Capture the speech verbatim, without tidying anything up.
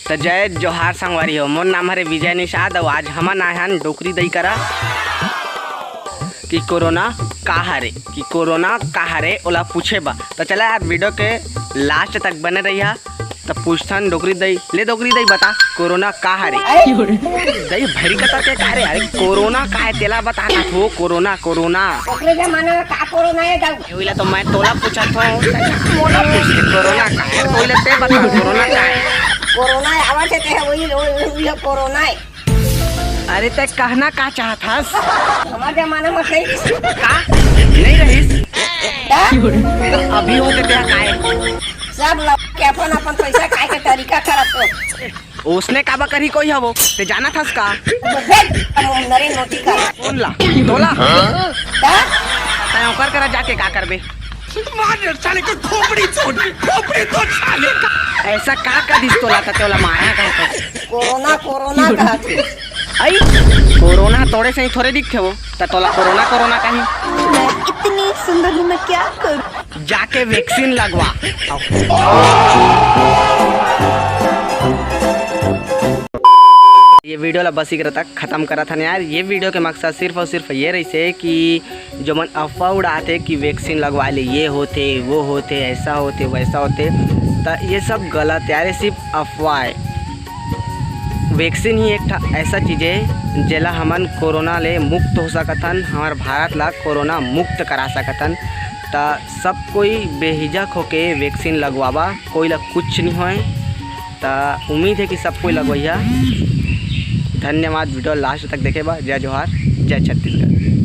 त जय जोहार संगवारी हो, मोर नाम हरे विजय निषाद अउ आज हमन आए हन डोकरी दई करा कि कोरोना का हरे, कि कोरोना का हरे ओला पूछे बर। त चला यार, वीडियो के लास्ट तक बने रहिहा। त पूछथन डोकरी दई, ले डोकरी दई बता, कोरोना का हरे? दई भरी कता के का हरे? अरे कोरोना का हे तेला बता ना थो, कोरोना, कोरोना। ओकरे जमाना में का कोरोना हे दाऊ? ओइला तो मैं तोला पूछत हूँ, मोला पूछ ले, कोरोना का हे? ओइला ते बता, कोरोना का हे? कोरोना आवत हे ते, वही, वही, वही कोरोना हे। अरे ते कहना का चाहत हस? हमार जमाना में नहीं रहिस। का? नहीं रहिस? का? अभी होते ते का हे? सब लोग के अपन अपन पैसा खाए के तरीका खराब कर। ओसने काबर करही कोई हवो, ते जानत हस का? तो देख, हम नरेंद्र मोदी का। कौन ला? तोला? का? तैं ओकर करा जाके का करबे? मार साले के खोपड़ी तोड़, खोपड़ी तोड़ साले का। ऐसा का कर दिस तोला, त तोला मारा का? कोरोना, कोरोना का। आई, कोरोना तोड़े से ही थोड़े दिखे वो, त तोला कोरोना, कोरोना कही। मैं इतनी सुंदर हूँ, मैं क्या करूँ? जाके वैक्सीन लगवा। ये वीडियो ला बस इकरे तक खत्म करत हन यार। ये वीडियो के मकसद सिर्फ और सिर्फ ये रहिसे कि जो मन अफवाह उड़ाथे कि वैक्सीन लगवा ले, ये होथे, वो होथे, ऐसा होथे, वैसा होथे, त ये सब गलत यार, ये सिर्फ अफवाह हे। वैक्सीन ही एक ठा ऐसा चीज हे जेला हमन कोरोना ले मुक्त हो सकत हन, हमर भारत ला कोरोना मुक्त करा सकत हन। त सब कोई बेहिजक होके वैक्सीन लगवाबा, कोई ला कुछ नहीं होए। त उम्मीद हे कि सब कोई लगवइहा। धन्यवाद वीडियो लास्ट तक देखे बर। जय जोहार, जय छत्तीसगढ़।